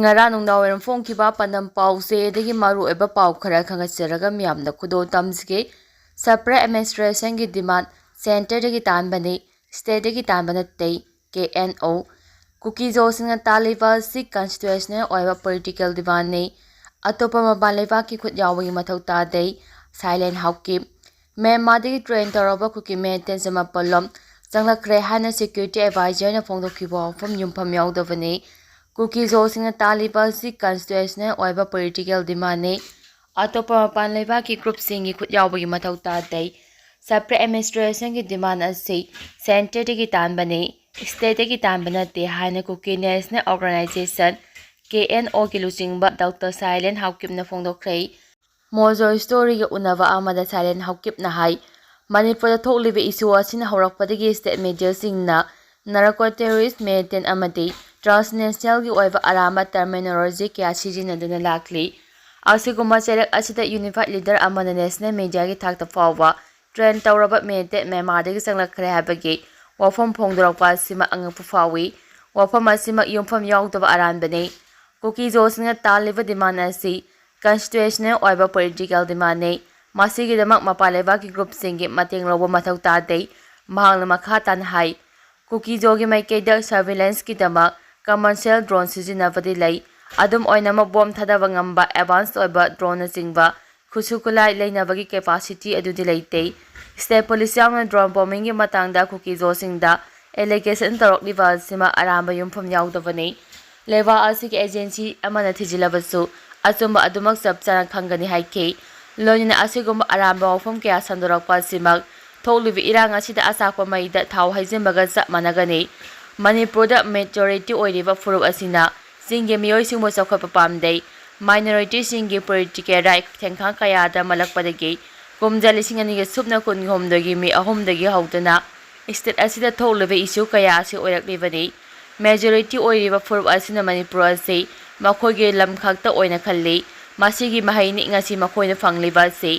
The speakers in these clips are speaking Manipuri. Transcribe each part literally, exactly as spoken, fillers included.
ꯉꯔꯥꯡ ꯅꯨꯡꯗꯥꯡꯋꯥꯏꯔꯝ ꯐꯣꯡꯈꯤꯕ ꯄꯥꯟꯗꯝ ꯄꯥꯎꯆꯦꯗꯒꯤ ꯃꯔꯨꯑꯣꯏꯕ ꯄꯥꯎ ꯈꯔ ꯈꯪꯒꯠꯆꯔꯒ ꯃꯤꯌꯥꯝꯗ ꯈꯨꯗꯣꯜ ꯇꯝꯖꯒꯦ꯫ Separate administrationꯒꯤ demand centreꯗꯒꯤ ꯇꯥꯟꯕꯅꯤ, stateꯗꯒꯤ ꯇꯥꯟꯕ ꯅꯠꯇꯦ, K N O꯫ ꯀꯨꯀꯤꯖꯣꯁꯤꯡꯅ ꯇꯥꯜꯂꯤꯕ ꯑꯁꯤ constitutional ꯑꯣꯏꯕ political demandꯅꯤ꯫ ꯑꯇꯣꯞꯄ ꯃꯄꯥꯟ ꯂꯩꯕꯥꯛꯀꯤ ꯈꯨꯠ ꯌꯥꯎꯕꯒꯤ ꯃꯊꯧ ꯇꯥꯗꯦ꯫ Silent ꯍꯥꯎꯀꯤꯞ꯫ ꯃ꯭ꯌꯥꯟꯃꯥꯔꯗꯒꯤ train ꯇꯧꯔꯕ ꯀꯨꯀꯤ militant ꯆꯃꯥꯄꯜ ꯂꯣꯝ ꯆꯪꯂꯛꯈ꯭ꯔꯦ ꯍꯥꯏꯅ security advisorꯅ ꯐꯣꯡꯗꯣꯛꯈꯤꯕ ꯋꯥꯐꯝ ꯌꯨꯝꯐꯝ ꯌꯥꯎꯗꯕꯅꯤ꯫ ꯀꯨꯀꯤꯖꯣꯁꯤꯡꯅ ꯇꯥꯜꯂꯤꯕ ꯑꯁꯤ constitutional ꯑꯣꯏꯕ political demandꯅꯤ꯫ ꯑꯇꯣꯞꯄ ꯃꯄꯥꯟ ꯂꯩꯕꯥꯛꯀꯤ groupꯁꯤꯡꯒꯤ ꯈꯨꯠ ꯌꯥꯎꯕꯒꯤ ꯃꯊꯧ ꯇꯥꯗꯦ꯫ Separate administrationꯒꯤ demand ꯑꯁꯤ centreꯗꯒꯤ ꯇꯥꯟꯕꯅꯤ, stateꯗꯒꯤ ꯇꯥꯟꯕ ꯅꯠꯇꯦ ꯍꯥꯏꯅ Kuki National Organisation, K N Oꯒꯤ ꯂꯨꯆꯤꯡꯕ Doctor Silent ꯍꯥꯎꯀꯤꯞꯅ ꯐꯣꯡꯗꯣꯛꯈ꯭ꯔꯦ꯫ Mojoy Storyꯒ ꯎꯅꯕ ꯑꯃꯗ Silent ꯍꯥꯎꯀꯤꯞꯅ ꯍꯥꯏ, ꯃꯅꯤꯄꯨꯔꯗ ꯊꯣꯛꯂꯤꯕ issue ꯑꯁꯤꯅ ꯍꯧꯔꯛꯄꯗꯒꯤ state mediaꯁꯤꯡꯅ narco terrorist militant ꯑꯃꯗꯤ transnationalꯒꯤ ꯑꯣꯏꯕ ꯑꯔꯥꯟꯕ terminology ꯀꯌꯥ ꯁꯤꯖꯤꯟꯅꯗꯨꯅ ꯂꯥꯛꯂꯤ꯫ ꯑꯁꯤꯒꯨꯝꯕ ꯆꯩꯔꯛ ꯑꯁꯤꯗ unified leader ꯑꯃꯅ national mediaꯒꯤ ꯊꯥꯛꯇ ꯐꯥꯎꯕ train ꯇꯧꯔꯕ militant ꯃ꯭ꯌꯥꯟꯃꯥꯔꯗꯒꯤ ꯆꯪꯂꯛꯈ꯭ꯔꯦ ꯍꯥꯏꯕꯒꯤ ꯋꯥꯐꯝ ꯐꯣꯡꯗꯣꯔꯛꯄ ꯑꯁꯤꯃꯛ ꯑꯉꯛꯄ ꯐꯥꯎꯏ꯫ ꯋꯥꯐꯝ ꯑꯁꯤꯃꯛ ꯌꯨꯝꯐꯝ ꯌꯥꯎꯗꯕ ꯑꯔꯥꯟꯕꯅꯤ꯫ ꯀꯨꯀꯤꯖꯣꯁꯤꯡꯅ ꯇꯥꯜꯂꯤꯕ demand ꯑꯁꯤ constitutional ꯑꯣꯏꯕ political demandꯅꯤ꯫ ꯃꯁꯤꯒꯤꯗꯃꯛ ꯃꯄꯥꯟ ꯂꯩꯕꯥꯛꯀꯤ groupꯁꯤꯡꯒꯤ ꯃꯇꯦꯡ ꯂꯧꯕ ꯃꯊꯧ ꯇꯥꯗꯦ꯫ ꯃꯍꯥꯛꯅ ꯃꯈꯥ ꯇꯥꯅ ꯍꯥꯏ, ꯀꯨꯀꯤꯖꯣꯒꯤ ꯃꯥꯏꯀꯩꯗ surveillanceꯀꯤꯗꯃꯛ commercial drone ꯁꯤꯖꯤꯟꯅꯕꯗꯤ ꯂꯩ꯫ ꯑꯗꯨꯝ ꯑꯣꯏꯅꯃꯛ bomb ꯊꯥꯗꯕ ꯉꯝꯕ advance ꯑꯣꯏꯕ droneꯅꯆꯤꯡꯕ ꯈꯨꯠꯁꯨ ꯈꯨꯠꯂꯥꯏ ꯂꯩꯅꯕꯒꯤ capacity ꯑꯗꯨꯗꯤ ꯂꯩꯇꯦ꯫ State police ꯌꯥꯎꯅ drone bombingꯒꯤ ꯃꯇꯥꯡꯗ ꯀꯨꯀꯤꯖꯣꯁꯤꯡꯗ allegation ꯇꯧꯔꯛꯂꯤꯕ ꯑꯁꯤꯃꯛ ꯑꯔꯥꯟꯕ ꯌꯨꯝꯐꯝ ꯌꯥꯎꯗꯕꯅꯤ꯫ ꯂꯩꯕꯥꯛ ꯑꯁꯤꯒꯤ agency ꯑꯃꯅ ꯊꯤꯖꯤꯜꯂꯕꯁꯨ ꯑꯆꯨꯝꯕ ꯑꯗꯨꯃꯛ ꯆꯞ ꯆꯥꯅ ꯈꯪꯒꯅꯤ ꯍꯥꯏꯈꯤ꯫ ꯂꯣꯏꯅꯅ ꯑꯁꯤꯒꯨꯝꯕ ꯑꯔꯥꯟꯕ ꯋꯥꯐꯝ ꯀꯌꯥ ꯁꯟꯗꯣꯔꯛꯄ ꯑꯁꯤꯃꯛ ꯊꯣꯛꯂꯤꯕ ꯏꯔꯥꯡ ꯑꯁꯤꯗ ꯑꯆꯥꯛꯄ ꯃꯩꯗ ꯊꯥꯎ ꯍꯩꯖꯤꯟꯕꯒ ꯆꯞ ꯃꯥꯟꯅꯒꯅꯤ꯫ ꯃꯅꯤꯄꯨꯔꯗ majority ꯑꯣꯏꯔꯤꯕ ꯐꯨꯔꯨꯞ ꯑꯁꯤꯅ ꯆꯤꯡꯒꯤ ꯃꯤꯑꯣꯏꯁꯤꯡꯕꯨ ꯆꯥꯎꯈꯠꯄ ꯄꯥꯝꯗꯦ꯫ Minorityꯁꯤꯡꯒꯤ political right ꯊꯦꯡꯈꯥꯡ ꯀꯌꯥꯗ ꯃꯜꯂꯛꯄꯗꯒꯤ ꯀꯨꯝꯖꯥ ꯂꯤꯁꯤꯡ ꯑꯅꯤꯒ ꯁꯨꯞꯅ ꯀꯨꯟꯍꯨꯝꯗꯣꯏꯒꯤ ꯃꯦ ꯑꯍꯨꯝꯗꯒꯤ ꯍꯧꯗꯨꯅ state ꯑꯁꯤꯗ ꯊꯣꯛꯂꯤꯕ issue ꯀꯌꯥ ꯑꯁꯤ ꯑꯣꯏꯔꯛꯂꯤꯕꯅꯤ꯫ Majority ꯑꯣꯏꯔꯤꯕ ꯐꯨꯔꯨꯞ ꯑꯁꯤꯅ ꯃꯅꯤꯄꯨꯔ ꯑꯁꯤ ꯃꯈꯣꯏꯒꯤ ꯂꯝ ꯈꯛꯇ ꯑꯣꯏꯅ ꯈꯜꯂꯤ꯫ ꯃꯁꯤꯒꯤ ꯃꯍꯩꯅꯤ ꯉꯁꯤ ꯃꯈꯣꯏꯅ ꯐꯪꯂꯤꯕ ꯑꯁꯤ꯫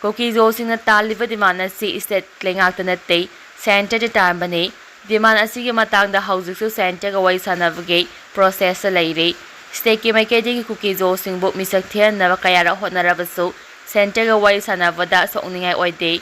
ꯀꯨꯀꯤꯖꯣꯁꯤꯡꯅ ꯇꯥꯜꯂꯤꯕ demand ꯑꯁꯤ state ꯂꯩꯉꯥꯛꯇ ꯅꯠꯇꯦ, centreꯗ ꯇꯥꯟꯕꯅꯤ꯫ Demand ꯑꯁꯤꯒꯤ ꯃꯇꯥꯡꯗ ꯍꯧꯖꯤꯛꯁꯨ centreꯒ ꯋꯥꯔꯤ ꯁꯥꯟꯅꯕꯒꯤ processꯇ ꯂꯩꯔꯤ꯫ Stateꯀꯤ ꯃꯥꯏꯀꯩꯗꯒꯤ ꯀꯨꯀꯤ ꯖꯣꯁꯤꯡꯕꯨ ꯃꯤꯁꯛ ꯊꯤꯍꯟꯅꯕ ꯀꯌꯥꯔꯛ ꯍꯣꯠꯅꯔꯕꯁꯨ Centreꯒ ꯋꯥꯔꯤ ꯁꯥꯟꯅꯕꯗ ꯁꯣꯛꯅꯤꯡꯉꯥꯏ ꯑꯣꯏꯗꯦ꯫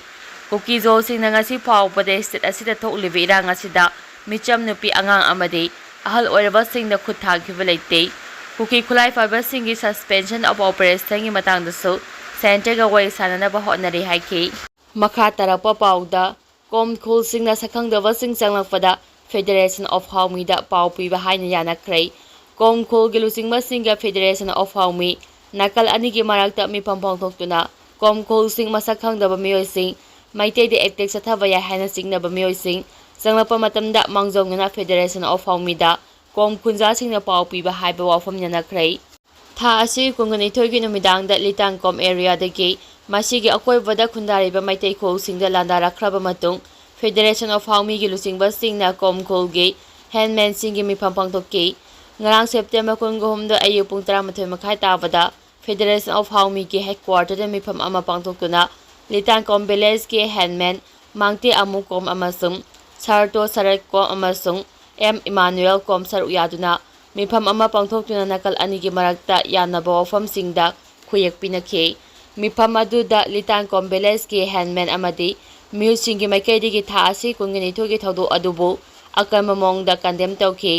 ꯀꯨꯀꯤ ꯖꯣꯁꯤꯡꯅ ꯉꯁꯤ ꯐꯥꯎꯕꯗ state ꯑꯁꯤꯗ ꯊꯣꯛꯂꯤꯕ ꯏꯔꯥꯡ ꯑꯁꯤꯗ ꯃꯤꯆꯝ ꯅꯨꯄꯤ, ꯑꯉꯥꯡ ꯑꯃꯗꯤ ꯑꯍꯜ ꯑꯣꯏꯔꯕꯁꯤꯡꯗ ꯈꯨꯠ ꯊꯥꯈꯤꯕ ꯂꯩꯇꯦ꯫ ꯀꯨꯀꯤ ꯈꯨꯠꯂꯥꯏ ꯄꯥꯏꯕꯁꯤꯡꯒꯤ suspension of operationꯒꯤ ꯃꯇꯥꯡꯗꯁꯨ Centreꯒ ꯋꯥꯔꯤ ꯁꯥꯟꯅꯅꯕ ꯍꯣꯠꯅꯔꯤ ꯍꯥꯏꯈꯤ꯫ ꯃꯈꯥ ꯇꯥꯔꯛꯄ ꯄꯥꯎꯗ, ꯀꯣꯝ ꯈꯨꯜꯁꯤꯡꯅ ꯁꯛꯈꯪꯗꯕꯁꯤꯡ ꯆꯪꯂꯛꯄꯗ Federation of Hawmiꯗ ꯄꯥꯎ ꯄꯤꯕ ꯍꯥꯏꯅ ꯌꯥꯅꯈ꯭ꯔꯦ꯫ ꯀꯣꯝ ꯈꯨꯜꯒꯤ ꯂꯨꯆꯤꯡꯕꯁꯤꯡꯒ Federation of Hawmi ꯅꯥꯀꯜ ꯑꯅꯤꯒꯤ ꯃꯔꯛꯇ ꯃꯤꯐꯝ ꯄꯥꯡꯊꯣꯛꯇꯨꯅ ꯀꯣꯝ ꯈꯨꯜꯁꯤꯡ ꯃꯁꯛ ꯈꯪꯗꯕ ꯃꯤꯑꯣꯏꯁꯤꯡ ꯃꯩꯇꯩꯗ attack ꯆꯠꯊꯕ ꯌꯥꯏ ꯍꯥꯏꯅ ꯆꯤꯡꯅꯕ ꯃꯤꯑꯣꯏꯁꯤꯡ ꯆꯪꯂꯛꯄ ꯃꯇꯝꯗ ꯃꯥꯡꯖꯧꯅꯅ Federation of Hawmiꯗ ꯀꯣꯝ ꯈꯨꯟꯖꯥꯁꯤꯡꯅ ꯄꯥꯎ ꯄꯤꯕ ꯍꯥꯏꯕ ꯋꯥꯐꯝ ꯌꯥꯅꯈ꯭ꯔꯦ꯫ ꯊꯥ ꯑꯁꯤ ꯀꯨꯟꯒꯅꯤꯊꯣꯏꯒꯤ ꯅꯨꯃꯤꯗꯥꯡꯗ ꯂꯤꯇꯥꯟꯀꯣꯝ areaꯗꯒꯤ ꯃꯁꯤꯒꯤ ꯑꯀꯣꯏꯕꯗ ꯈꯨꯟꯗꯥꯔꯤꯕ ꯃꯩꯇꯩ ꯈꯨꯜꯁꯤꯡꯗ ꯂꯥꯟꯗꯥꯔꯛꯈ꯭ꯔꯕ ꯃꯇꯨꯡ Federation of Hawmiꯒꯤ ꯂꯨꯆꯤꯡꯕꯁꯤꯡꯅ ꯀꯣꯝ ꯈꯨꯜꯒꯤ headmanꯁꯤꯡꯒꯤ ꯃꯤꯐꯝ ꯄꯥꯡꯊꯣꯛꯈꯤ꯫ ꯉꯔꯥꯡ September ꯀꯨꯟꯒ ꯍꯨꯝꯗꯣꯏ ꯑꯌꯨꯛ ꯄꯨꯡ ꯇꯔꯥꯃꯥꯊꯣꯏ ꯃꯈꯥꯏ ꯇꯥꯕꯗ Federation of Hawmiꯒꯤ headquarterꯗ ꯃꯤꯐꯝ ꯑꯃ ꯄꯥꯡꯊꯣꯛꯇꯨꯅ ꯂꯤꯇꯥꯟꯀꯣꯝ villageꯀꯤ headman ꯃꯥꯡꯇꯦ ꯑꯃꯨꯀꯣꯝ ꯑꯃꯁꯨꯡ ꯁꯥꯔꯇꯣ ꯁꯔꯠ ꯀꯣꯝ ꯑꯃꯁꯨꯡ ꯑꯦꯝ ꯏꯃꯥꯅꯨꯑꯦꯜ ꯀꯣꯝ ꯁꯔꯨꯛ ꯌꯥꯗꯨꯅ ꯃꯤꯐꯝ ꯑꯃ ꯄꯥꯡꯊꯣꯛꯇꯨꯅ ꯅꯥꯀꯜ ꯑꯅꯤꯒꯤ ꯃꯔꯛꯇ ꯌꯥꯅꯕ ꯋꯥꯐꯝꯁꯤꯡꯗ ꯈꯨꯌꯦꯛ ꯄꯤꯅꯈꯤ꯫ ꯃꯤꯐꯝ ꯑꯗꯨꯗ ꯂꯤꯇꯥꯟꯀꯣꯝ villageꯀꯤ headman ꯑꯃꯗꯤ ꯃꯤꯍꯨꯠꯁꯤꯡꯒꯤ ꯃꯥꯏꯀꯩꯗꯒꯤ ꯊꯥ ꯑꯁꯤ ꯀꯨꯟꯒ ꯅꯤꯊꯣꯏꯒꯤ ꯊꯧꯗꯣꯛ ꯑꯗꯨꯕꯨ ꯑꯀꯟꯕ ꯃꯑꯣꯡꯗ condemn ꯇꯧꯈꯤ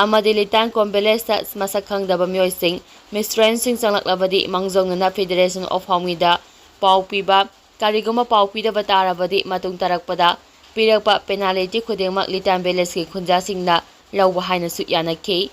ꯑꯃꯗꯤ ꯂꯤꯇꯥꯟꯀꯣꯝ villageꯇ ꯃꯁꯛ ꯈꯪꯗꯕ ꯃꯤꯑꯣꯏꯁꯤꯡ, miscreantꯁꯤꯡ ꯆꯪꯂꯛꯂꯕꯗꯤ ꯃꯥꯡꯖꯧꯅꯅ Federation of Hawmiꯗ ꯄꯥꯎ ꯄꯤꯕ, ꯀꯔꯤꯒꯨꯝꯕ ꯄꯥꯎ ꯄꯤꯗꯕ ꯇꯥꯔꯕꯗꯤ ꯃꯇꯨꯡ ꯇꯥꯔꯛꯄꯗ ꯄꯤꯔꯛꯄ penalty ꯈꯨꯗꯤꯡꯃꯛ ꯂꯤꯇꯥꯟ villageꯀꯤ ꯈꯨꯟꯖꯥꯁꯤꯡꯅ ꯂꯧꯕ ꯍꯥꯏꯅꯁꯨ ꯌꯥꯅꯈꯤ꯫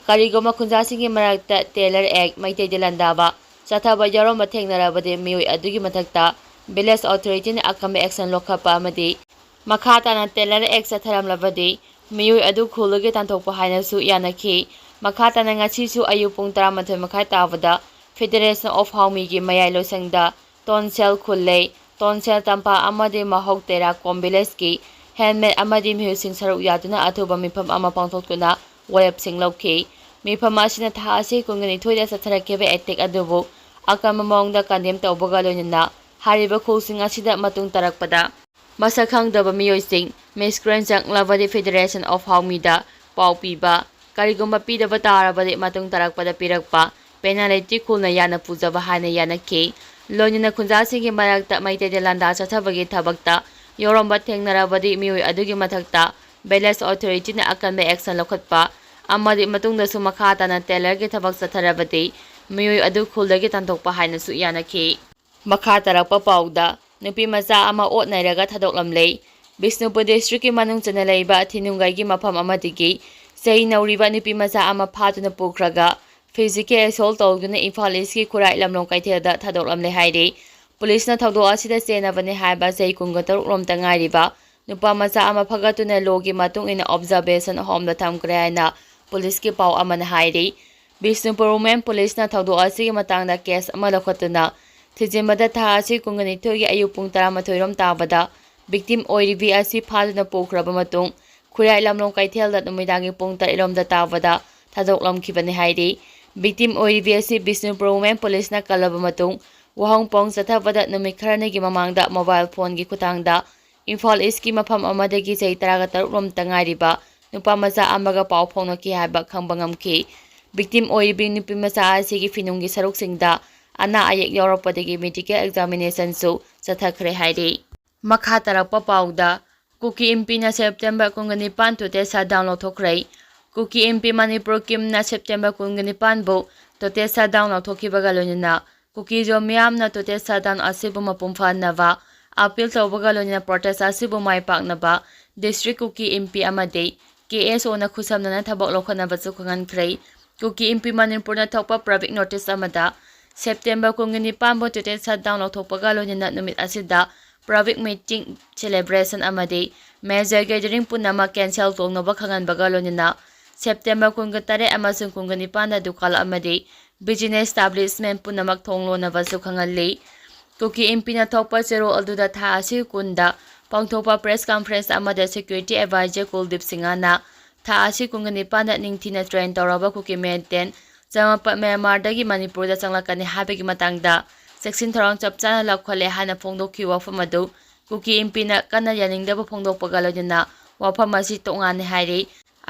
ꯀꯔꯤꯒꯨꯝꯕ ꯈꯨꯟꯖꯥꯁꯤꯡꯒꯤ ꯃꯔꯛꯇ Tailor Act, ꯃꯩꯇꯩꯗ ꯂꯥꯟꯗꯥꯕ ꯆꯠꯊꯕ ꯌꯥꯎꯔꯝꯕ ꯊꯦꯡꯅꯔꯕꯗꯤ ꯃꯤꯑꯣꯏ ꯑꯗꯨꯒꯤ ꯃꯊꯛꯇ village authorityꯅ ꯑꯀꯟꯕ action ꯂꯧꯈꯠꯄ ꯑꯃꯗꯤ ꯃꯈꯥ ꯇꯥꯅ Tailor Act ꯆꯠꯊꯔꯝꯂꯕꯗꯤ ꯃꯤꯑꯣꯏ ꯑꯗꯨ ꯈꯨꯜꯗꯒꯤ ꯇꯥꯟꯊꯣꯛꯄ ꯍꯥꯏꯅꯁꯨ ꯌꯥꯅꯈꯤ꯫ ꯃꯈꯥ ꯇꯥꯅ ꯉꯁꯤꯁꯨ ꯑꯌꯨꯛ ꯄꯨꯡ ꯇꯔꯥꯃꯥꯊꯣꯏ ꯃꯈꯥꯏ ꯇꯥꯕꯗ Federation of Hawmiꯒꯤ ꯃꯌꯥꯏ ꯂꯣꯏꯁꯪꯗ ꯇꯣꯟꯁꯦꯜ ꯈꯨꯜꯂꯩ, ꯇꯣꯟꯁꯦꯜ ꯇꯝꯄꯥꯛ ꯑꯃꯗꯤ ꯃꯍꯧ ꯇꯦꯔꯥꯀꯣꯝ villageꯀꯤ headman ꯑꯃꯗꯤ ꯃꯤꯍꯨꯠꯁꯤꯡ ꯁꯔꯨꯛ ꯌꯥꯗꯨꯅ ꯑꯊꯨꯕ ꯃꯤꯐꯝ ꯑꯃ ꯄꯥꯡꯊꯣꯛꯇꯨꯅ ꯋꯥꯔꯦꯞꯁꯤꯡ ꯂꯧꯈꯤ꯫ ꯃꯤꯐꯝ ꯑꯁꯤꯅ ꯊꯥ ꯑꯁꯤ ꯀꯨꯟꯒ ꯅꯤꯊꯣꯏꯗ ꯆꯠꯊꯔꯛꯈꯤꯕ attack ꯑꯗꯨꯕꯨ ꯑꯀꯟꯕ ꯃꯑꯣꯡꯗ condemn ꯇꯧꯕꯒ ꯂꯣꯏꯅꯅ ꯍꯥꯏꯔꯤꯕ ꯈꯨꯜꯁꯤꯡ ꯑꯁꯤꯗ ꯃꯇꯨꯡ ꯇꯥꯔꯛꯄꯗ ꯃꯁꯛ ꯈꯪꯗꯕ ꯃꯤꯑꯣꯏꯁꯤꯡ, miscreant ꯆꯪꯂꯕꯗꯤ Federation of Hawmiꯗ ꯄꯥꯎ ꯄꯤꯕ, ꯀꯔꯤꯒꯨꯝꯕ ꯄꯤꯗꯕ ꯇꯥꯔꯕꯗꯤ ꯃꯇꯨꯡ ꯇꯥꯔꯛꯄꯗ ꯄꯤꯔꯛꯄ penalty ꯈꯨꯜꯅ ꯌꯥꯅ ꯄꯨꯖꯕ ꯍꯥꯏꯅ ꯌꯥꯅꯈꯤ꯫ ꯂꯣꯏꯅꯅ ꯈꯨꯟꯖꯥꯁꯤꯡꯒꯤ ꯃꯔꯛꯇ ꯃꯩꯇꯩꯗ ꯂꯥꯟꯗꯥ ꯆꯠꯊꯕꯒꯤ ꯊꯕꯛꯇ ꯌꯥꯎꯔꯝꯕ ꯊꯦꯡꯅꯔꯕꯗꯤ ꯃꯤꯑꯣꯏ ꯑꯗꯨꯒꯤ ꯃꯊꯛꯇ village authorityꯅ ꯑꯀꯟꯕ action ꯂꯧꯈꯠꯄ ꯑꯃꯗꯤ ꯃꯇꯨꯡꯗꯁꯨ ꯃꯈꯥ ꯇꯥꯅ tailorꯒꯤ ꯊꯕꯛ ꯆꯠꯊꯔꯕꯗꯤ ꯃꯤꯑꯣꯏ ꯑꯗꯨ ꯈꯨꯜꯗꯒꯤ ꯇꯥꯟꯊꯣꯛꯄ ꯍꯥꯏꯅꯁꯨ ꯌꯥꯅꯈꯤ꯫ ꯃꯈꯥ ꯇꯥꯔꯛꯄ ꯄꯥꯎꯗ, ꯅꯨꯄꯤ ꯃꯆꯥ ꯑꯃ ꯑꯣꯠ ꯅꯩꯔꯒ ꯊꯥꯗꯣꯛꯂꯝꯂꯦ꯫ ꯕꯤꯁꯅꯨꯄꯨꯔ districtꯀꯤ ꯃꯅꯨꯡ ꯆꯟꯅ ꯂꯩꯕ ꯊꯤꯅꯨꯡꯒꯩꯒꯤ ꯃꯐꯝ ꯑꯃꯗꯒꯤ ꯆꯍꯤ ꯅꯧꯔꯤꯕ ꯅꯨꯄꯤ ꯃꯆꯥ ꯑꯃ ꯐꯥꯗꯨꯅ ꯄꯨꯈ꯭ꯔꯒ physical assault ꯇꯧꯗꯨꯅ ꯏꯝꯐꯥꯜ Eastꯀꯤ ꯈꯨꯔꯥꯏ ꯂꯝꯂꯣꯡ ꯀꯩꯊꯦꯜꯗ ꯊꯥꯗꯣꯛꯂꯝꯂꯦ ꯍꯥꯏꯔꯤ꯫ ꯄꯨꯂꯤꯁꯅ ꯊꯧꯗꯣꯛ ꯑꯁꯤꯗ ꯆꯦꯟꯅꯕꯅꯤ ꯍꯥꯏꯕ ꯆꯍꯤ ꯀꯨꯟꯒ ꯇꯔꯨꯛ ꯂꯣꯝꯇ ꯉꯥꯏꯔꯤꯕ ꯅꯨꯄꯥ ꯃꯆꯥ ꯑꯃ ꯐꯒꯠꯇꯨꯅ lawꯒꯤ ꯃꯇꯨꯡ ꯏꯟꯅ observation homeꯗ ꯊꯝꯈ꯭ꯔꯦ ꯍꯥꯏꯅ ꯄꯨꯂꯤꯁꯀꯤ ꯄꯥꯎ ꯑꯃꯅ ꯍꯥꯏꯔꯤ꯫ ꯕꯤꯁꯅꯨꯄꯨꯔ Women ꯄꯨꯂꯤꯁꯅ ꯊꯧꯗꯣꯛ ꯑꯁꯤꯒꯤ ꯃꯇꯥꯡꯗ case ꯑꯃ ꯂꯧꯈꯠꯇꯨꯅ ꯊꯤꯖꯤꯟꯕꯗ ꯊꯥ ꯑꯁꯤ ꯀꯨꯟꯒ ꯅꯤꯊꯣꯏꯒꯤ ꯑꯌꯨꯛ ꯄꯨꯡ ꯇꯔꯥꯃꯥꯊꯣꯏ ꯔꯣꯝ ꯇꯥꯕꯗ victim ꯑꯣꯏꯔꯤꯕꯤ ꯑꯁꯤ ꯐꯥꯗꯨꯅ ꯄꯨꯈ꯭ꯔꯕ ꯃꯇꯨꯡ ꯈꯨꯔꯥꯏ ꯂꯝꯂꯣꯡ ꯀꯩꯊꯦꯜꯗ ꯅꯨꯃꯤꯗꯥꯡꯒꯤ ꯄꯨꯡ ꯇꯔꯦꯠ ꯔꯣꯝꯗ ꯇꯥꯕꯗ ꯊꯥꯗꯣꯛꯂꯝꯈꯤꯕꯅꯤ ꯍꯥꯏꯔꯤ꯫ Victim ꯑꯣꯏꯔꯤꯕꯤ ꯑꯁꯤ ꯕꯤꯁꯅꯨꯄꯨꯔ Women ꯄꯨꯂꯤꯁꯅ ꯀꯜꯂꯕ ꯃꯇꯨꯡ ꯋꯥꯍꯪ ꯄꯥꯎ ꯆꯠꯊꯕꯗ ꯅꯨꯃꯤꯠ ꯈꯔꯅꯤꯒꯤ ꯃꯃꯥꯡꯗ mobile phoneꯒꯤ ꯈꯨꯠꯊꯥꯡꯗ ꯏꯝꯐꯥꯜ Eastꯀꯤ ꯃꯐꯝ ꯑꯃꯗꯒꯤ ꯆꯍꯤ ꯇꯔꯥꯒ ꯇꯔꯨꯛ ꯂꯣꯝꯇ ꯉꯥꯏꯔꯤꯕ ꯅꯨꯄꯥ ꯃꯆꯥ ꯑꯃꯒ ꯄꯥꯎ ꯐꯥꯎꯅꯈꯤ ꯍꯥꯏꯕ ꯈꯪꯕ ꯉꯝꯈꯤ꯫ Victim ꯑꯣꯏꯔꯤꯕꯤ ꯅꯨꯄꯤ ꯃꯆꯥ ꯑꯁꯤꯒꯤ ꯐꯤꯅꯨꯡꯒꯤ ꯁꯔꯨꯛꯁꯤꯡꯗ ꯑꯅꯥ ꯑꯌꯦꯛ ꯌꯥꯎꯔꯛꯄꯗꯒꯤ medical examinationꯁꯨ ꯆꯠꯊꯈ꯭ꯔꯦ ꯍꯥꯏꯔꯤ꯫ ꯃꯈꯥ ꯇꯥꯔꯛꯄ ꯄꯥꯎꯗ, ꯀꯨꯀꯤ ꯏꯝꯄꯤꯅ September ꯀꯨꯟꯒ ꯅꯤꯄꯥꯟ total shutdown ꯂꯧꯊꯣꯛꯈ꯭ꯔꯦ꯫ ꯀꯨꯀꯤ ꯏꯝꯄꯤ ꯃꯅꯤꯄꯨꯔ ꯀꯤꯝꯅ September ꯀꯨꯟꯒ ꯅꯤꯄꯥꯟꯕꯨ total shutdown ꯂꯧꯊꯣꯛꯈꯤꯕꯒ ꯂꯣꯏꯅꯅ ꯀꯨꯀꯤꯖꯣ ꯃꯤꯌꯥꯝꯅ total shutdown ꯑꯁꯤꯕꯨ ꯃꯄꯨꯡ ꯐꯥꯍꯟꯅꯕ appeal ꯇꯧꯕꯒ ꯂꯣꯏꯅꯅ protest ꯑꯁꯤꯕꯨ ꯃꯥꯏ ꯄꯥꯛꯅꯕ district ꯀꯨꯀꯤ ꯏꯝꯄꯤ ꯑꯃꯗꯤ KSOꯅ ꯈꯨꯠꯁꯝꯅꯅ ꯊꯕꯛ ꯂꯧꯈꯠꯅꯕꯁꯨ ꯈꯪꯍꯟꯈ꯭ꯔꯦ꯫ ꯀꯨꯀꯤ ꯏꯝꯄꯤ ꯃꯅꯤꯄꯨꯔꯅ ꯊꯣꯛꯄ public notice ꯑꯃꯗ September ꯀꯨꯟꯒ ꯅꯤꯄꯥꯟꯕꯨ total shutdown ꯂꯧꯊꯣꯛꯄꯒ ꯂꯣꯏꯅꯅ ꯅꯨꯃꯤꯠ ꯑꯁꯤꯗ public meeting, celebration ꯑꯃꯗꯤ major gathering ꯄꯨꯝꯅꯃꯛ cancel ꯇꯧꯅꯕ ꯈꯪꯍꯟꯕꯒ ꯂꯣꯏꯅꯅ September ꯀꯨꯟꯒ ꯇꯔꯦꯠ ꯑꯃꯁꯨꯡ ꯀꯨꯟꯒ ꯅꯤꯄꯥꯟꯗ ꯗꯨꯀꯥꯟ ꯑꯃꯗꯤ business establishment ꯄꯨꯝꯅꯃꯛ ꯊꯣꯡ ꯂꯣꯟꯅꯕꯁꯨ ꯈꯪꯍꯜꯂꯤ꯫ ꯀꯨꯀꯤ ꯏꯝꯄꯤꯅ ꯊꯣꯛꯄ ꯆꯦꯔꯣꯜ ꯑꯗꯨꯗ ꯊꯥ ꯑꯁꯤ ꯀꯨꯟꯗ ꯄꯥꯡꯊꯣꯛꯄ press conference ꯑꯃꯗ security advisor ꯀꯨꯜꯗꯤꯞ ꯁꯤꯡꯍꯅ ꯊꯥ ꯑꯁꯤ ꯀꯨꯟꯒ ꯅꯤꯄꯥꯟꯗ ꯅꯤꯡꯊꯤꯅ train ꯇꯧꯔꯕ ꯀꯨꯀꯤ militant ꯆꯃꯥꯄꯟ ꯃ꯭ꯌꯥꯟꯃꯥꯔꯗꯒꯤ ꯃꯅꯤꯄꯨꯔꯗ ꯆꯪꯂꯛꯀꯅꯤ ꯍꯥꯏꯕꯒꯤ ꯃꯇꯥꯡꯗ ꯆꯦꯛꯁꯤꯟ ꯊꯧꯔꯥꯡ ꯆꯞ ꯆꯥꯅ ꯂꯧꯈꯠꯂꯦ ꯍꯥꯏꯅ ꯐꯣꯡꯗꯣꯛꯈꯤꯕ ꯋꯥꯐꯝ ꯑꯗꯨ ꯀꯨꯀꯤ ꯏꯝꯄꯤꯅ ꯀꯟꯅ ꯌꯥꯅꯤꯡꯗꯕ ꯐꯣꯡꯗꯣꯛꯄꯒ ꯂꯣꯏꯅꯅ ꯋꯥꯐꯝ ꯑꯁꯤ ꯇꯣꯉꯥꯟꯅꯤ ꯍꯥꯏꯔꯤ꯫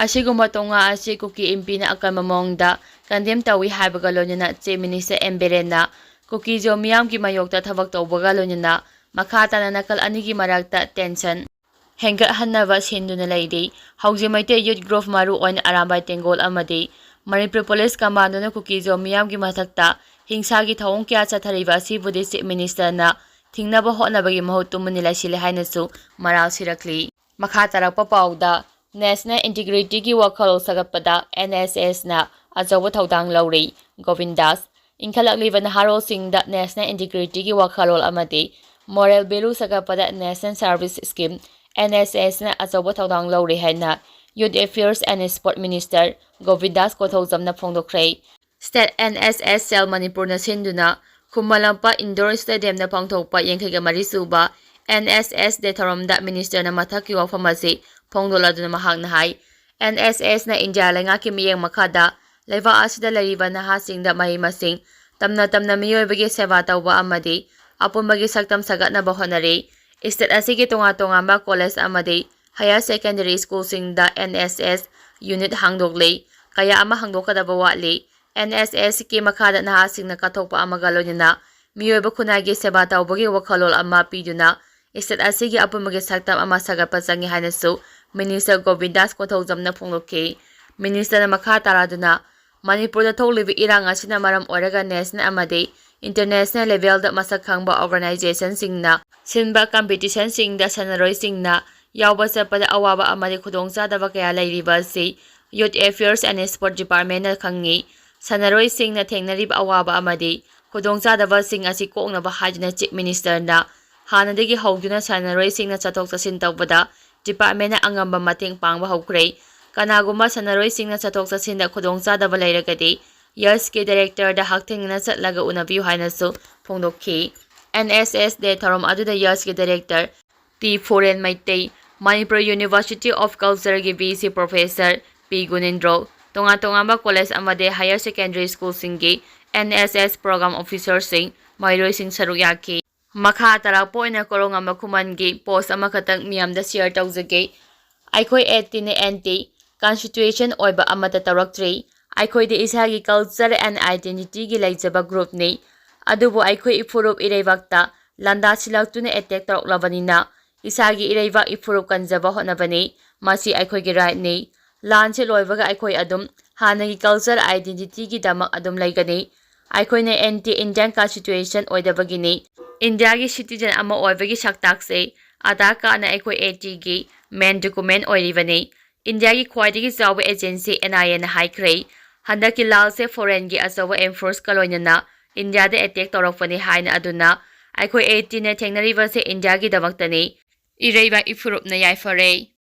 ꯑꯁꯤꯒꯨꯝꯕ ꯇꯧꯅ ꯑꯁꯤ ꯀꯨꯀꯤ ꯏꯝꯄꯤꯅ ꯑꯀꯟꯕ ꯃꯑꯣꯡꯗ condemn ꯇꯧꯏ ꯍꯥꯏꯕꯒ ꯂꯣꯏꯅꯅ Chief Minister ꯑꯦꯟ ꯕꯤꯔꯦꯟꯅ ꯀꯨꯀꯤꯖꯣ ꯃꯤꯌꯥꯝꯒꯤ ꯃꯥꯌꯣꯛꯇ ꯊꯕꯛ ꯇꯧꯕꯒ ꯂꯣꯏꯅꯅ ꯃꯈꯥ ꯇꯥꯅ ꯅꯥꯀꯜ ꯑꯅꯤꯒꯤ ꯃꯔꯛꯇ tension ꯍꯦꯟꯒꯠꯍꯟꯅꯕ ꯁꯤꯟꯗꯨꯅ ꯂꯩꯔꯤ꯫ ꯍꯧꯖꯤꯛ ꯃꯩꯇꯩ youth group ꯃꯔꯨ ꯑꯣꯏꯅ ꯑꯔꯥꯝꯕꯥꯏ ꯇꯦꯡꯒꯣꯜ ꯑꯃꯗꯤ ꯃꯅꯤꯄꯨꯔ ꯄꯨꯂꯤꯁ ꯀꯃꯥꯟꯗꯣꯅ ꯀꯨꯀꯤꯖꯣ ꯃꯤꯌꯥꯝꯒꯤ ꯃꯊꯛꯇ ꯍꯤꯡꯁꯥꯒꯤ ꯊꯧꯑꯣꯡ ꯀꯌꯥ ꯆꯠꯊꯔꯤꯕ ꯑꯁꯤꯕꯨꯗꯤ Chief Ministerꯅ ꯊꯤꯡꯅꯕ ꯍꯣꯠꯅꯕꯒꯤ ꯃꯍꯨꯠ ꯇꯨꯃꯤꯟꯅ ꯂꯩꯁꯤꯜꯂꯦ ꯍꯥꯏꯅꯁꯨ ꯃꯔꯥꯜ ꯁꯤꯔꯛꯂꯤ꯫ ꯃꯈꯥ ꯇꯥꯔꯛꯄ ꯄꯥꯎꯗ, National Integrityꯒꯤ ꯋꯥꯈꯜꯂꯣꯟ ꯁꯥꯒꯠꯄꯗ NSSꯅ ꯑꯆꯧꯕ ꯊꯧꯗꯥꯡ ꯂꯧꯔꯤ꯫ ꯒꯣꯕꯤꯟꯗꯥꯁ, ꯏꯟꯈꯠꯂꯛꯂꯤꯕ ꯅꯍꯥꯔꯣꯜꯁꯤꯡꯗ National Integrityꯒꯤ ꯋꯥꯈꯜꯂꯣꯟ ꯑꯃꯗꯤ moral value ꯁꯥꯒꯠꯄꯗ National Service Scheme, NSSꯅ ꯑꯆꯧꯕ ꯊꯧꯗꯥꯡ ꯂꯧꯔꯤ ꯍꯥꯏꯅ Youth Affairs and Sport Minister ꯒꯣꯕꯤꯟꯗꯥꯁ ꯀꯣꯊꯧꯖꯝꯅ ꯐꯣꯡꯗꯣꯛꯈ꯭ꯔꯦ꯫ State NSS Cell ꯃꯅꯤꯄꯨꯔꯅ ꯁꯤꯟꯗꯨꯅ ꯈꯨꯃꯟ ꯂꯝꯄꯥꯛ Indoor Stadiumꯗ ꯄꯥꯡꯊꯣꯛꯄ ꯌꯥꯡꯈꯩꯒ ꯃꯔꯤ ꯁꯨꯕ NSS Day ꯊꯧꯔꯝꯗ Ministerꯅ ꯃꯊꯛꯀꯤ ꯋꯥꯐꯝ ꯑꯁꯤ ꯐꯣꯡꯗꯣꯛꯂꯗꯨꯅ ꯃꯍꯥꯛꯅ ꯍꯥꯏ, NSSꯅ ꯏꯟꯗꯤꯌꯥ ꯂꯩꯉꯥꯛꯀꯤ ꯃꯤꯠꯌꯦꯡ ꯃꯈꯥꯗ ꯂꯩꯕꯥꯛ ꯑꯁꯤꯗ ꯂꯩꯔꯤꯕ ꯅꯍꯥꯁꯤꯡꯗ ꯃꯍꯩ ꯃꯁꯤꯡ ꯇꯝꯅ ꯇꯝꯅ ꯃꯤꯑꯣꯏꯕꯒꯤ ꯁꯦꯕꯥ ꯇꯧꯕ ꯑꯃꯗꯤ ꯑꯄꯨꯟꯕꯒꯤ ꯁꯛꯇꯝ ꯁꯥꯒꯠꯅꯕ ꯍꯣꯠꯅꯔꯤ꯫ State ꯑꯁꯤꯒꯤ ꯇꯣꯉꯥꯟ ꯇꯣꯉꯥꯟꯕ college ꯑꯃꯗꯤ higher secondary schoolꯁꯤꯡꯗ NSS unit ꯍꯥꯡꯗꯣꯛꯂꯤ꯫ ꯀꯌꯥ ꯑꯃ ꯍꯥꯡꯗꯣꯛꯀꯗꯕ ꯋꯥꯠꯂꯤ꯫ NSSꯀꯤ ꯃꯈꯥꯗ ꯅꯍꯥꯁꯤꯡꯅ ꯀꯠꯊꯣꯛꯄ ꯑꯃꯒ ꯂꯣꯏꯅꯅ ꯃꯤꯑꯣꯏꯕ ꯈꯨꯟꯅꯥꯏꯒꯤ ꯁꯦꯕꯥ ꯇꯧꯕꯒꯤ ꯋꯥꯈꯜꯂꯣꯟ ꯑꯃ ꯄꯤꯗꯨꯅ state ꯑꯁꯤꯒꯤ ꯑꯄꯨꯟꯕꯒꯤ ꯁꯛꯇꯝ ꯑꯃ ꯁꯥꯒꯠꯄ ꯆꯪꯏ ꯍꯥꯏꯅꯁꯨ Minister ꯒꯣꯕꯤꯟꯗꯥꯁ ꯀꯣꯊꯧꯖꯝꯅ ꯐꯣꯡꯗꯣꯛꯈꯤ꯫ Ministerꯅ ꯃꯈꯥ ꯇꯥꯔꯗꯨꯅ, ꯃꯅꯤꯄꯨꯔꯗ ꯊꯣꯛꯂꯤꯕ ꯏꯔꯥꯡ ꯑꯁꯤꯅ ꯃꯔꯝ ꯑꯣꯏꯔꯒ national ꯑꯃꯗꯤ international levelꯗ ꯃꯁꯛ ꯈꯪꯕ organizationꯁꯤꯡꯅ ꯁꯤꯟꯕ competitionꯁꯤꯡꯗ ꯁꯥꯟꯅꯔꯣꯏꯁꯤꯡꯅ ꯌꯥꯎꯕ ꯆꯠꯄꯗ ꯑꯋꯥꯕ ꯑꯃꯗꯤ ꯈꯨꯗꯣꯡꯆꯥꯗꯕ ꯀꯌꯥ ꯂꯩꯔꯤꯕ ꯑꯁꯤ Youth Affairs and Sport Departmentꯅ ꯈꯪꯏ꯫ ꯁꯥꯟꯅꯔꯣꯏꯁꯤꯡꯅ ꯊꯦꯡꯅꯔꯤꯕ ꯑꯋꯥꯕ ꯑꯃꯗꯤ ꯈꯨꯗꯣꯡꯆꯥꯗꯕꯁꯤꯡ ꯑꯁꯤ ꯀꯣꯛꯅꯕ ꯍꯥꯏꯗꯨꯅ Chief Ministerꯅ ꯍꯥꯟꯅꯗꯒꯤ ꯍꯧꯗꯨꯅ ꯁꯥꯟꯅꯔꯣꯏꯁꯤꯡꯅ ꯆꯠꯊꯣꯛ ꯆꯠꯁꯤꯟ ꯇꯧꯕꯗ departmentꯅ ꯑꯉꯝꯕ ꯃꯇꯦꯡ ꯄꯥꯡꯕ ꯍꯧꯈ꯭ꯔꯦ꯫ ꯀꯅꯥꯒꯨꯝꯕ ꯁꯥꯟꯅꯔꯣꯏꯁꯤꯡꯅ ꯆꯠꯊꯣꯛ ꯆꯠꯁꯤꯟꯗ ꯈꯨꯗꯣꯡꯆꯥꯗꯕ ꯂꯩꯔꯒꯗꯤ ꯌꯁꯀꯤ directorꯗ ꯍꯛꯊꯦꯡꯅꯅ ꯆꯠꯂꯒ ꯎꯅꯕꯤꯌꯨ ꯍꯥꯏꯅꯁꯨ ꯐꯣꯡꯗꯣꯛꯈꯤ꯫ NSS Day ꯊꯧꯔꯝ ꯑꯗꯨꯗ ꯌꯁꯀꯤ director T foreign Meitei, Manipur University of Cultureꯒꯤ VC professor ꯄꯤ ꯒꯨꯅꯦꯟꯗ꯭ꯔꯣ, ꯇꯣꯉꯥꯟ ꯇꯣꯉꯥꯟꯕ college ꯑꯃꯗꯤ higher secondary schoolꯁꯤꯡꯒꯤ NSS program officerꯁꯤꯡ, ꯃꯍꯩꯔꯣꯏꯁꯤꯡ ꯁꯔꯨꯛ ꯌꯥꯈꯤ꯫ ꯃꯈꯥ ꯇꯥꯔꯛꯄ ꯑꯣꯏꯅ ꯀꯣꯔꯧꯉꯝꯕ ꯈꯨꯃꯟꯒꯤ post ꯑꯃꯈꯛꯇꯪ ꯃꯤꯌꯥꯝꯗ share ꯇꯧꯖꯒꯦ꯫ ꯑꯩꯈꯣꯏ antiꯅꯦ anti, constitution ꯑꯣꯏꯕ ꯑꯃꯠꯇ ꯇꯧꯔꯛꯇ꯭ꯔꯤ꯫ ꯑꯩꯈꯣꯏꯗꯤ ꯏꯁꯥꯒꯤ culture and identityꯒꯤ ꯂꯩꯖꯕ groupꯅꯤ꯫ ꯑꯗꯨꯕꯨ ꯑꯩꯈꯣꯏ ꯏꯐꯨꯔꯨꯞ ꯏꯔꯩꯕꯥꯛꯇ ꯂꯥꯟꯗꯥꯁꯤꯜꯂꯛꯇꯨꯅ attack ꯇꯧꯔꯛꯂꯕꯅꯤꯅ ꯏꯁꯥꯒꯤ ꯏꯔꯩꯕꯥꯛ ꯏꯐꯨꯔꯨꯞ ꯀꯟꯖꯕ ꯍꯣꯠꯅꯕꯅꯤ꯫ ꯃꯁꯤ ꯑꯩꯈꯣꯏꯒꯤ rightꯅꯤ꯫ ꯂꯥꯟꯁꯤ ꯂꯣꯏꯕꯒ ꯑꯩꯈꯣꯏ ꯑꯗꯨꯝ ꯍꯥꯟꯅꯒꯤ culture identityꯒꯤꯗꯃꯛ ꯑꯗꯨꯝ ꯂꯩꯒꯅꯤ꯫ ꯑꯩꯈꯣꯏꯅ anti Indian constitution ꯑꯣꯏꯗꯕꯒꯤꯅꯤ꯫ ꯏꯟꯗꯤꯌꯥꯒꯤ citizen ꯑꯃ ꯑꯣꯏꯕꯒꯤ ꯁꯛꯇꯥꯛꯁꯦ ꯑꯙꯥꯔ ꯀꯥꯔꯗꯅ ꯑꯩꯈꯣꯏ eightyꯒꯤ main document ꯑꯣꯏꯔꯤꯕꯅꯤ꯫ ꯏꯟꯗꯤꯌꯥꯒꯤ ꯈ꯭ꯋꯥꯏꯗꯒꯤ ꯆꯥꯎꯕ agency NIAꯅ ꯍꯥꯏꯈ꯭ꯔꯦ, ꯍꯟꯗꯛꯀꯤ ꯂꯥꯜꯁꯦ foreignꯒꯤ ꯑꯆꯧꯕ forceꯀ ꯂꯣꯏꯅꯅ ꯏꯟꯗꯤꯌꯥꯗ attack ꯇꯧꯔꯛꯄꯅꯤ ꯍꯥꯏꯅ꯫ ꯑꯗꯨꯅ ꯑꯩꯈꯣꯏ eightyꯅ ꯊꯦꯡꯅꯔꯤꯕꯁꯦ ꯏꯟꯗꯤꯌꯥꯒꯤꯗꯃꯛꯇꯅꯤ꯫ ꯏꯔꯩꯕꯥꯛ ꯏꯐꯨꯔꯨꯞꯅ ꯌꯥꯏꯐꯔꯦ꯫